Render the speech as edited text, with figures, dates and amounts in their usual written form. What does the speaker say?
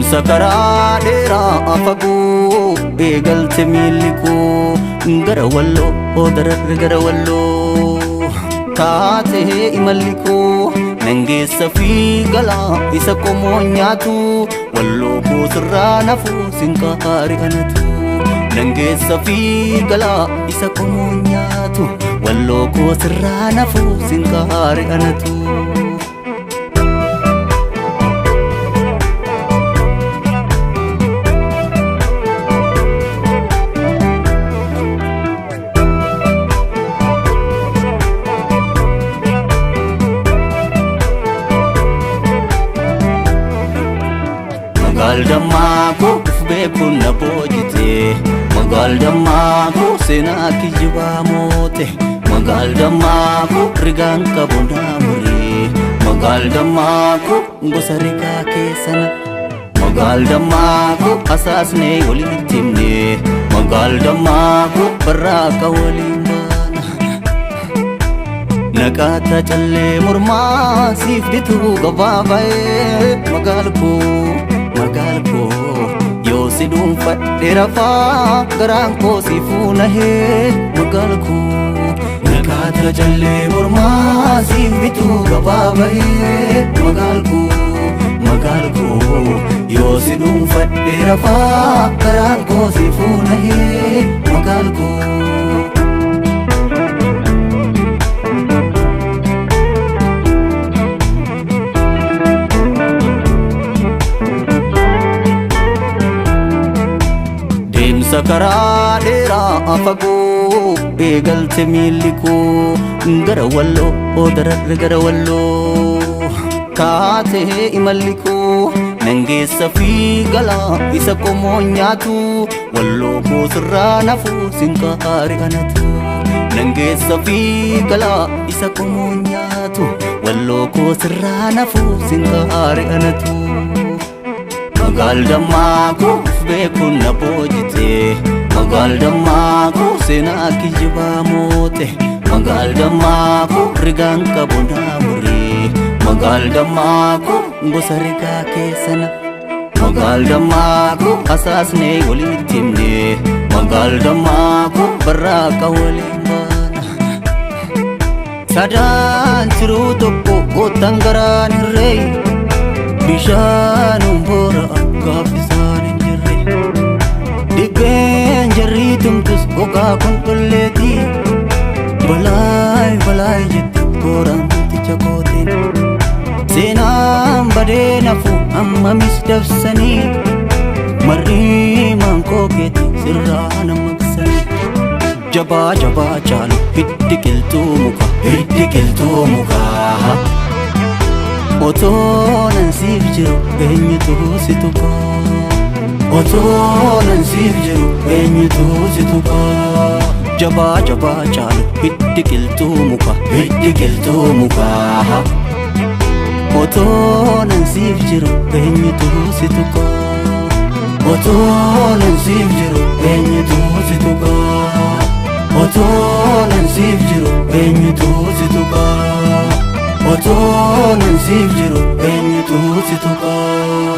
Deemsa karaa dheeraa fagoo eegalte miilli koo gara Walloo, dararri gara Walloo taatee imalli koo nan geessa fi galaa isa qomoo nyaatu. Walloo koo sirraa nafuu sinqaari anatu nan geessa fi galaa isa qomoo nyaatu. Walloo koo sirraa nafuu sinqaari anatu. Magaal dammaa koo uf beekuun na boojite, magaal dammaa koo seenaa kijibaa moote, magaal dammaa koo rigaan qabu naa muree, magaal dammaa koo gosa rigaa keessana, magaal dammaa koo asaasnee walitti himne, magaal dammaa koo barraaqa waliin baana. Naqaata callee mormaa siif bituu gabaabaa'ee, magaal koo, magaal koo, yoo si dhuunfadhe rafaa garaan koo si fuunahee, magaal koo. Naqaata callee mormaa siif bituu gabaabaa'ee, magaal koo, magaal koo, yoo si dhuunfadhe rafaa garaan koo si fuunahee, magaal koo. Deemsa karaa dheeraa fagoo eegalte miilli koo gara Walloo, dararri gara Walloo taatee imalli koo nan geessa fi galaa isa qomoo nyaatu. Walloo koo sirraa nafuu sinqaari anatu nan geessa fi galaa isa qomoo nyaatu. Walloo koo sirraa nafuu sinqaari anatu. Magaal dammaa koo uf beekuun na boojite, magaal dammaa koo seenaa kijibaa moote, magaal dammaa koo rigaan qabu naa muree, magaal dammaa koo gosa rigaa keessana, magaal dammaa koo asaasnee walitti himne, magaal dammaa koo barraaqa waliin baana. Sadaan tiruu tokko goottan garaan hirree bishaanum boora gaaffisaan hin jirre, dibbeen jarrii tumtus gogaa qulqulleeti, balaay balaay jetti booraan ticha kooteen. Seenaan badee nafu ammamis dabsanii marrii maankoo keeti sirraa namaqsanii. Jabaa jabaa caalu hiddi qilxuu muka, hiddi qilxuu mukaa. Otoo nan siif jiru eenyutu si tuqaa? Otoo nan siif jiru eenyutu si tuqaa? Jabaa jabaa caalu hiddi qilxuu muka, hiddi qilxuu mukaa. Otoo nan siif jiru eenyutu si tuqaa? Otoo nan siif jiru eenyutu si tuqaa? Otoo nan siif jiru eenyutu si tuqaa? Otoo nan siif jiru eenyutu si tuqaa?